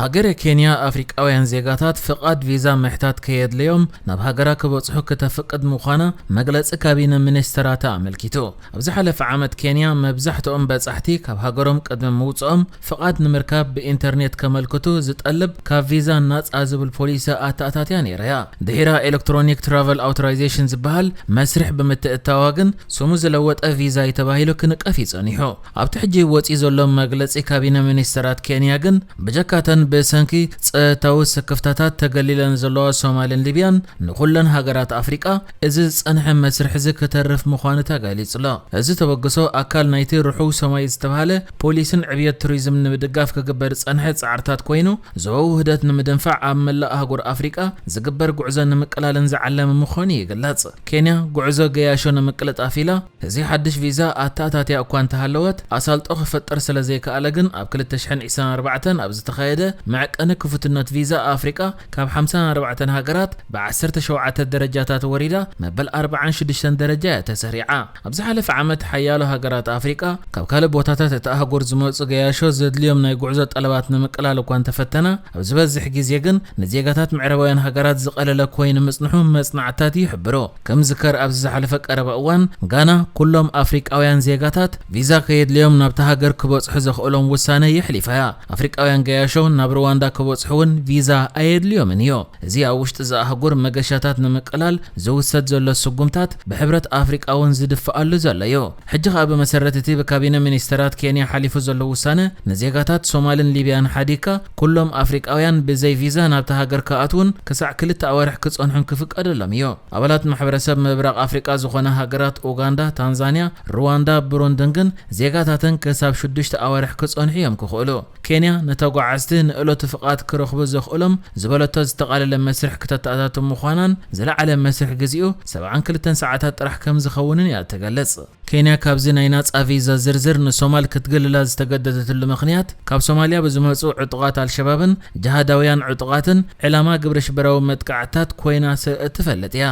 ሃገረ ኬንያ ኣፍሪቃውያን ዜጋታት ፍቓድ ቪዛ ምሕታት ከየድለዮም ናብ ሃገራ ክበጽሑ ክተፍቅድ ምዃና መግለጺ ካቢነ ሚኒስተራታ ኣመልኪቱ። ኣብ ዝሓለፈ ዓመት ኬንያ መብዛሕትኦም በጻሕቲ ካብ ሃገሮም ቅድሚ ምውጽኦም ፍቓድ ንምርካብ ብኢንተርኔት ከመልክቱ ዝጠልብ ካብ ቪዛ ናጻ ዝብል ፖሊሲ ኣተኣታትያ ነይራ እያ። ድሒራ ኤሌክትሮኒክ ትራቨል ኣውቶራይዜሽን ዝበሃል መስርሕ ብምትእትታዋ ግን ስሙ ዝለወጠ ቪዛ እዩ ተባሂሉ ክንቀፍ እዩ ጸኒሑ። ኣብቲ ሕጂ ወጺኡ ዘሎ መግለጺ ካቢነ ሚኒስተራት ኬንያ ግን ብጀካተን ብሰንኪ ጸጥታዊ ስክፍታታት ተገሊለን ዘለዋ ሶማልን ሊብያን ንኹለን ሃገራት ኣፍሪቃ እዚ ዝጸንሐ መስርሕ እዚ ክተርፍ ምዃኑ ተገሊጹ ኣሎ። እዚ ተበግሶ ኣካል ናይቲ ርሑው ሰማይ ዝተባህለ ፖሊስን ዕብየት ቱሪዝም ንምድጋፍ ክግበር ዝጸንሐ ጻዕርታት ኮይኑ፣ ዞባዊ ውህደት ንምድንፋዕ ኣብ መላእ ኣህጉር ኣፍሪቃ ዝግበር ጉዕዞ ንምቅላልን ዝዓለመ ምዃኑ ይግለጽ። ኬንያ ጉዕዞ ገያሾ ንምቅልጣፍ ኢላ እዚ ሓድሽ ቪዛ ኣተኣታትያ እኳ እንተሃለወት፣ ኣሳልጦ ክፈጥር ስለ ዘይከኣለ ግን ኣብ ክልተ ሽሕን ዕስራን ኣርባዕተን ኣብ ዝተኻየደ መዐቀኒ ክፉትነት ቪዛ ኣፍሪቃ ካብ ሓምሳን ኣርባዕተን ሃገራት ብዓሰርተ ሸውዓተ ደረጃታት ወሪዳ መበል ኣርባዓን ሽዱሽተን ደረጃ እያ ተሰሪዓ። ኣብ ዝሓለፈ ዓመት ሓያሎ ሃገራት ኣፍሪቃ ካብ ካልእ ቦታታት እቲ ኣህጉር ዝመጹ ገያሾ ዘድልዮም ናይ ጉዕዞ ጠለባት ንምቅላል እኳ እንተፈተና፣ ኣብ ዝበዝሕ ግዜ ግን ንዜጋታት ምዕራባውያን ሃገራት ዝቐለለ ኮይኑ ምጽንሑ መጽናዕትታት ይሕብሩ። ከም ዝከር ኣብዚ ዝሓለፈ ቀረባ እዋን ጋና ኩሎም ኣፍሪቃውያን ዜጋታት ቪዛ ከየድልዮም ናብታ ሃገር ክበጽሑ ዘኽእሎም ውሳነ የሕሊፋ እያ። ኣፍሪቃውያን ገያሾ ናብ ሩዋንዳ ክበጽሑ እውን ቪዛ ኣየድልዮምን እዩ። እዚ ኣብ ውሽጢ እዚ ኣህጉር መገሻታት ንምቅላል ዝውሰድ ዘሎ ስጉምታት ብሕብረት ኣፍሪቃ እውን ዝድፍኣሉ ዘሎ እዩ። ሕጂ ከኣ ብመሰረት እቲ ብካቢነ ሚኒስተራት ኬንያ ሓሊፉ ዘሎ ውሳነ ንዜጋታት ሶማልን ሊብያን ሓዲግካ ኩሎም ኣፍሪቃውያን ብዘይ ቪዛ ናብታ ሃገር ክኣትዉን ክሳዕ ክልተ ኣዋርሕ ክጸንሑን ክፍቀደሎም እዩ። ኣባላት ማሕበረሰብ ምብራቕ ኣፍሪቃ ዝኾነ ሃገራት ኡጋንዳ፣ ታንዛንያ፣ ሩዋንዳ፣ ብሩንድን ግን ዜጋታተን ክሳብ ሽዱሽተ ኣዋርሕ ክጸንሑ እዮም ክኽእሉ። ኬንያ ንተጓዓዝቲ ንእለቱ ፍቓድ ክረኽቡ ዘኽእሎም ዝበለቶ ዝተቓለለ መስርሕ ክተተኣታቱ ምዃናን ዝለዓለ መስርሕ ግዜኡ ሰብዓን ክልተን ሰዓታት ጥራሕ ከም ዝኸውንን እያ ትገልጽ። ኬንያ ካብዚ ናይ ናጻ ቪዛ ዝርዝር ንሶማል ክትግልላ ዝተገደደትሉ ምኽንያት ካብ ሶማልያ ብዝመጹ ዕጡቓት ኣልሸባብን ጅሃዳውያን ዕጡቓትን ዕላማ ግብረ ሽበራዊ መጥቃዕትታት ኮይና ስ-፣ እትፈልጥ እያ።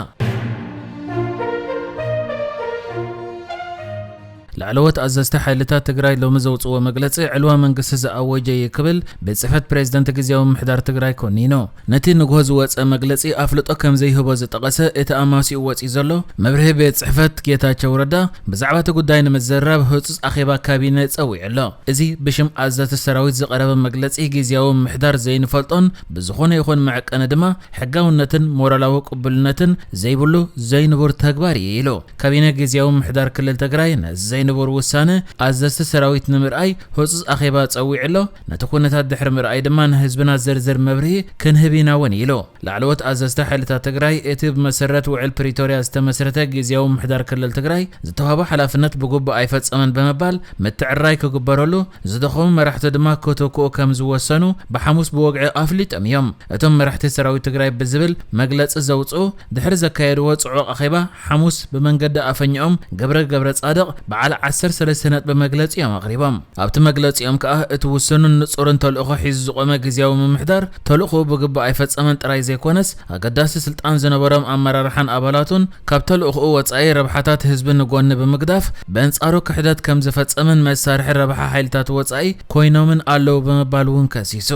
ላዕለዎት ኣዘዝቲ ሓይልታት ትግራይ ሎሚ ዘውፅዎ መግለፂ ዕልዋ መንግስቲ ዝኣወጀ እዩ ክብል ቤት ፅሕፈት ፕሬዝደንት ግዜያዊ ምምሕዳር ትግራይ ኮኒኑ። ነቲ ንግሆ ዝወፀ መግለፂ ኣፍልጦ ከም ዘይህቦ ዝጠቐሰ እቲ ኣማሲኡ ወፂኡ ዘሎ መብርሂ ቤት ፅሕፈት ጌታቸው ረዳ ብዛዕባ እቲ ጉዳይ ንምዝርራብ ህፁፅ ኣኼባ ካቢነ ፀዊዑ ኣሎ። እዚ ብሽም ኣዘዝቲ ሰራዊት ዝቐረበ መግለፂ ግዜያዊ ምምሕዳር ዘይንፈልጦን ብዝኾነ ይኹን መዐቀኒ ድማ ሕጋውነትን ሞራላዊ ቅቡልነትን ዘይብሉ ዘይንቡር ተግባር እዩ ኢሉ። ካቢነ ግዜያዊ ምምሕዳር ክልል ትግራይ ነዚ ዘይንቡር ውሳነ ኣዘዝቲ ሰራዊት ንምርኣይ ህፁፅ ኣኼባ ፀዊዑ ኣሎ። ነቲ ኩነታት ድሕሪ ምርኣይ ድማ ንህዝብና ዝርዝር መብርሂ ክንህብ ኢና እውን ኢሉ። ላዕለዎት ኣዘዝቲ ሓይልታት ትግራይ እቲ ብመሰረት ውዕል ፕሪቶርያ ዝተመስረተ ግዜያዊ ምምሕዳር ክልል ትግራይ ዝተዋህቦ ሓላፍነት ብግቡእ ኣይፈጸመን ብምባል ምትዕርራይ ክግበረሉ፣ ዝደኸሙ መራሕቲ ድማ ክትክኡ ከም ዝወሰኑ ብሓሙስ ብወግዒ ኣፍሊጦም እዮም። እቶም መራሕቲ ሰራዊት ትግራይ ብዝብል መግለፂ ዘውፅኡ ድሕሪ ዘካየድዎ ፅዑቕ ኣኼባ ሓሙስ ብመንገዲ ኣፈኛኦም ገብረ ገብረ ፃድቕ በዓል ዓሰርተ ሰለስተ ነጥቢ መግለፂ እዮም ኣቕሪቦም። ኣብቲ መግለፂኦም ከኣ እቲ ውሱንን ንፁርን ተልእኾ ሒዙ ዝቖመ ግዜያዊ ምምሕዳር ተልእኾኡ ብግቡእ ኣይፈጸመን ጥራይ ዘይኮነስ ኣገዳሲ ስልጣን ዝነበሮም ኣመራርሓን ኣባላቱን ካብ ተልእኾኡ ወጻኢ ረብሓታት ህዝቢ ንጎኒ ብምግዳፍ በንጻሩ ክሕደት ከም ዝፈጸመን መሳርሒ ረብሓ ሓይልታት ወጻኢ ኮይኖምን ኣለዉ ብምባል እውን ከሲሱ።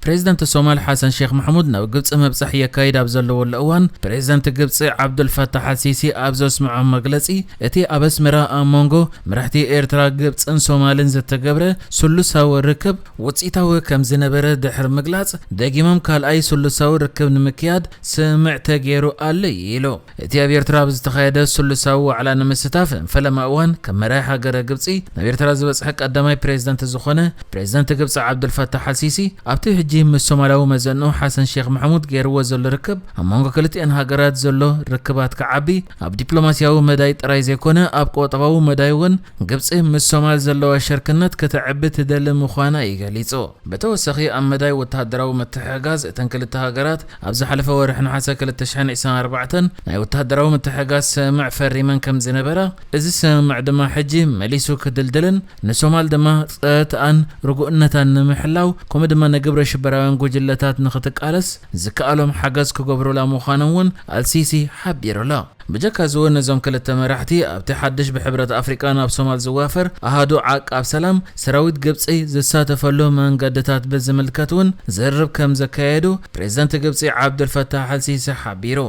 ፕሬዚደንት ሶማል ሓሰን ሼክ ማሕሙድ ናብ ግብፂ ምብፃሕ የካይድ ኣብ ዘለወሉ እዋን፣ ፕሬዚደንት ግብፂ ዓብዱልፈታሕ ኣልሲሲ ኣብ ዘስምዖ መግለፂ፣ እቲ ኣብ ኣስመራ ኣብ መንጎ መራሕቲ ኤርትራ፣ ግብፅን ሶማልን ዝተገብረ ስሉሳዊ ርክብ ውፅኢታዊ ከም ዝነበረ ድሕሪ ምግላፅ፣ ደጊሞም ካልኣይ ስሉሳዊ ርክብ ንምክያድ ስምምዕ ተገይሩ ኣሎ ኢሉ። እቲ ኣብ ኤርትራ ኣብ ዝተኻየደ ስሉሳዊ ዋዕላ ንምስታፍ ፈለማ እዋን ከም መራሒ ሃገረ ግብጺ ናብ ኤርትራ ዝበጽሐ ቀዳማይ ፕሬዝደንት ዝኾነ ፕሬዝደንት ግብጺ ዓብዱልፈታሕ ኣልሲሲ፣ ኣብቲ ሕጂ ምስ ሶማላዊ መዘንኡ ሓሰን ሼክ መሕሙድ ገይርዎ ዘሎ ርክብ፣ ኣብ መንጎ ክልቲኤን ሃገራት ዘሎ ርክባት ክዓቢ፣ ኣብ ዲፕሎማስያዊ መዳይ ጥራይ ዘይኮነ፣ ኣብ ቁጠባዊ መዳይ እውን ግብጺ ምስ ሶማል ዘለዋ ሸርክነት ክተዕቢ ትደሊ ምዃና እዩ ገሊጹ። ብተወሳኺ፣ ኣብ መዳይ ወተሃደራዊ ምትሕግጋዝ እተን ክልተ ሃገራት፣ ኣብ ዝሓለፈ ወርሒ ነሓሰ ክልተ ሽሕን ዕስራን ኣርባዕተን ናይ ወተሃደራዊ ምትሕግጋዝ ስምምዕ ፈሪመን ከም ዝነበራ፣ እዚ ስምምዕ ድማ ሕጂ መሊሱ ክድልድልን ንሶማል ድማ ጸጥታኣን ርጉእነታን ንምሕላው፣ ከምኡ ድማ ንግብረ ማሕበራውያን ጉጅለታት ንኽትቃለስ ዝከኣሎም ሓገዝ ክገብሩላ ምዃኖም እውን ኣልሲሲ ሓቢሩ ኣሎ። ብጀካ እዚ እውን ነዞም ክልተ መራሕቲ ኣብቲ ሓድሽ ብሕብረት ኣፍሪቃ ናብ ሶማል ዝዋፈር ኣሃዱ ዓቃብ ሰላም ሰራዊት ግብፂ ዝሳተፈሉ መንገድታት ብዝምልከት እውን ዝርርብ ከም ዘካየዱ ፕሬዝደንት ግብፂ ዓብዱልፈታሕ ኣልሲሲ ሓቢሩ።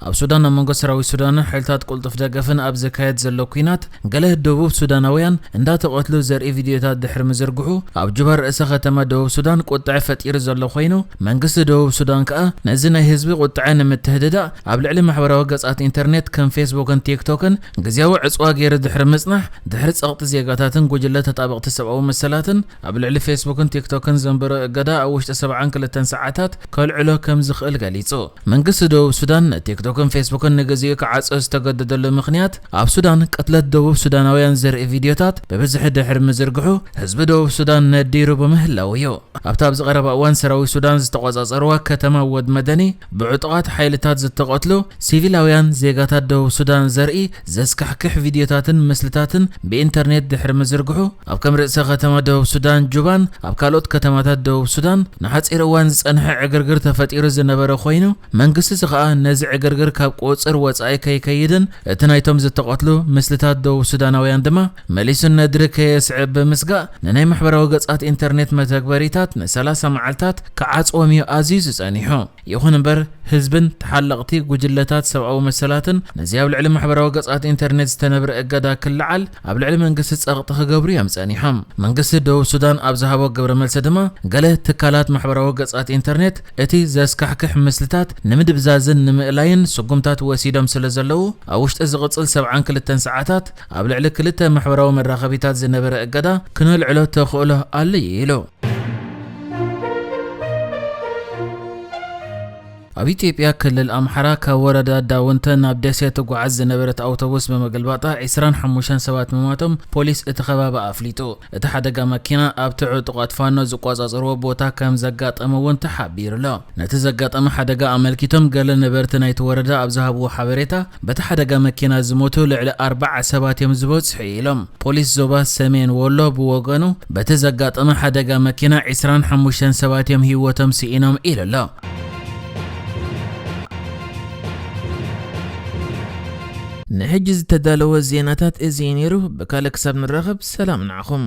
ኣብ ሱዳን ኣብ መንጎ ሰራዊት ሱዳንን ሓይልታት ቅልጡፍ ደገፍን ኣብ ዝካየድ ዘሎ ኲናት ገለ ደቡብ ሱዳናውያን እንዳተቐትሉ ዘርኢ ቪድዮታት ድሕሪ ምዝርግሑ ኣብ ጁባ ርእሰ ከተማ ደቡብ ሱዳን ቁጥዐ ፈጢሩ ዘሎ ኮይኑ መንግስቲ ደቡብ ሱዳን ከኣ ነዚ ናይ ህዝቢ ቁጥዐ ንምትህድዳእ ኣብ ልዕሊ ማሕበራዊ ገጻት ኢንተርኔት ከም ፌስቡክን ቲክቶክን ግዜያዊ ዕጽዋ ገይሩ ድሕሪ ምጽናሕ ድሕሪ ጸቕጢ ዜጋታትን ጉጅለ ተጣበቕቲ ሰብኣዊ መሰላትን ኣብ ልዕሊ ፌስቡክን ቲክቶክን ዘንበሮ እገዳ ኣብ ውሽጢ ሰብዓን ክልተን ሰዓታት ከልዕሎ ከም ዝኽእል ገሊጹ። መንግስቲ ደቡብ ሱዳን ንቲክቶክን ፌስቡክን ንግዚኡ ክዓጾ ዝተገደደሉ ምኽንያት ኣብ ሱዳን ቅትለት ደቡብ ሱዳናውያን ዘርኢ ቪድዮታት ብብዝሒ ድሕሪ ምዝርግሑ ህዝቢ ደቡብ ሱዳን ነዲሩ ብምህላው እዩ። ኣብታ ኣብዚ ቀረባ እዋን ሰራዊት ሱዳን ዝተቆጻጸርዋ ከተማ ወድ መደኒ ብዕጡቓት ሓይልታት ዝተቐትሉ ሲቪላውያን ዜጋታት ደቡብ ሱዳን ዘርኢ ዘስካሕክሕ ቪድዮታትን ምስልታትን ብኢንተርኔት ድሕሪ ምዝርግሑ ኣብ ከም ርእሰ ከተማ ደቡብ ሱዳን ጁባን ኣብ ካልኦት ከተማታት ደቡብ ሱዳን ንሓጺር እዋን ዝጸንሐ ዕግርግር ተፈጢሩ ዝነበረ ኮይኑ መንግስቲ እዚ ከኣ ነዚ ዕግርግር ካብ ቁጽር ወጻኢ ከይከይድን እቲ ናይቶም ዝተቐትሉ ምስልታት ደቡብ ሱዳናውያን ድማ መሊሱ ነድሪ ከየስዕብ ብምስጋእ ንናይ ማሕበራዊ ገጻት ኢንተርኔት መተግበሪታት ን30 መዓልታት ክዓጽዎም እዩ ኣዝዩ ዝጸኒሑ። ይኹን እምበር ህዝብን ተሓለቕቲ ጉጅለታት ሰብኣዊ መሰላትን ነዚ ኣብ ልዕሊ ማሕበራዊ ገጻት ኢንተርኔት ዝተነብረ እገዳ ክለዓል ኣብ ልዕሊ መንግስቲ ጸቕጢ ክገብሩ እዮም ጸኒሖም። መንግስቲ ደቡብ ሱዳን ኣብ ዝሃቦ ግብረ መልሲ ድማ ገለ ትካላት ማሕበራዊ ገጻት ኢንተርኔት እቲ ዘስካሕክሕ ምስልታት ንምድብዛዝን ንምእላይን ስጉምታት ወሲዶም ስለ ዘለዉ ኣብ ውሽጢ ዝቕጽል ሰብዓን ክልተን ሰዓታት ኣብ ልዕሊ ክልተ ማሕበራዊ መራኸቢታት ዝነበረ እገዳ ክነልዕሎ ተኽእሎ ኣሎ ኢሉ። ኣብ ኢትዮጵያ ክልል ኣምሓራ ካብ ወረዳ ዳውንተ ናብ ደሴ ትጓዓዝ ዝነበረት ኣውቶቡስ ብምግልባጣ ዒስራን ሓሙሽተን ሰባት ምማቶም ፖሊስ እቲ ከባቢ ኣፍሊጡ። እቲ ሓደጋ መኪና ኣብቲ ዕጡቓት ፋኖ ዝቆጻጸርዎ ቦታ ከም ዘጋጠመ እውን ተሓቢሩ ኣሎ። ነቲ ዘጋጠመ ሓደጋ ኣመልኪቶም ገለ ነበርቲ ናይቲ ወረዳ ኣብ ዝሃብዎ ሓበሬታ በቲ ሓደጋ መኪና ዝሞቱ ልዕሊ ኣርባዓ ሰባት እዮም ዝበጽሑ ኢሎም። ፖሊስ ዞባ ሰሜን ወሎ ብወገኑ በቲ ዘጋጠመ ሓደጋ መኪና ዒስራን ሓሙሽተን ሰባት እዮም ህይወቶም ስኢኖም ኢሉ ኣሎ። ንሕጂ ዝተዳለወ ዜናታት እዚ እዩ ነይሩ። ብካልእ ክሳብ ንራኸብ ሰላም ንዓኹም።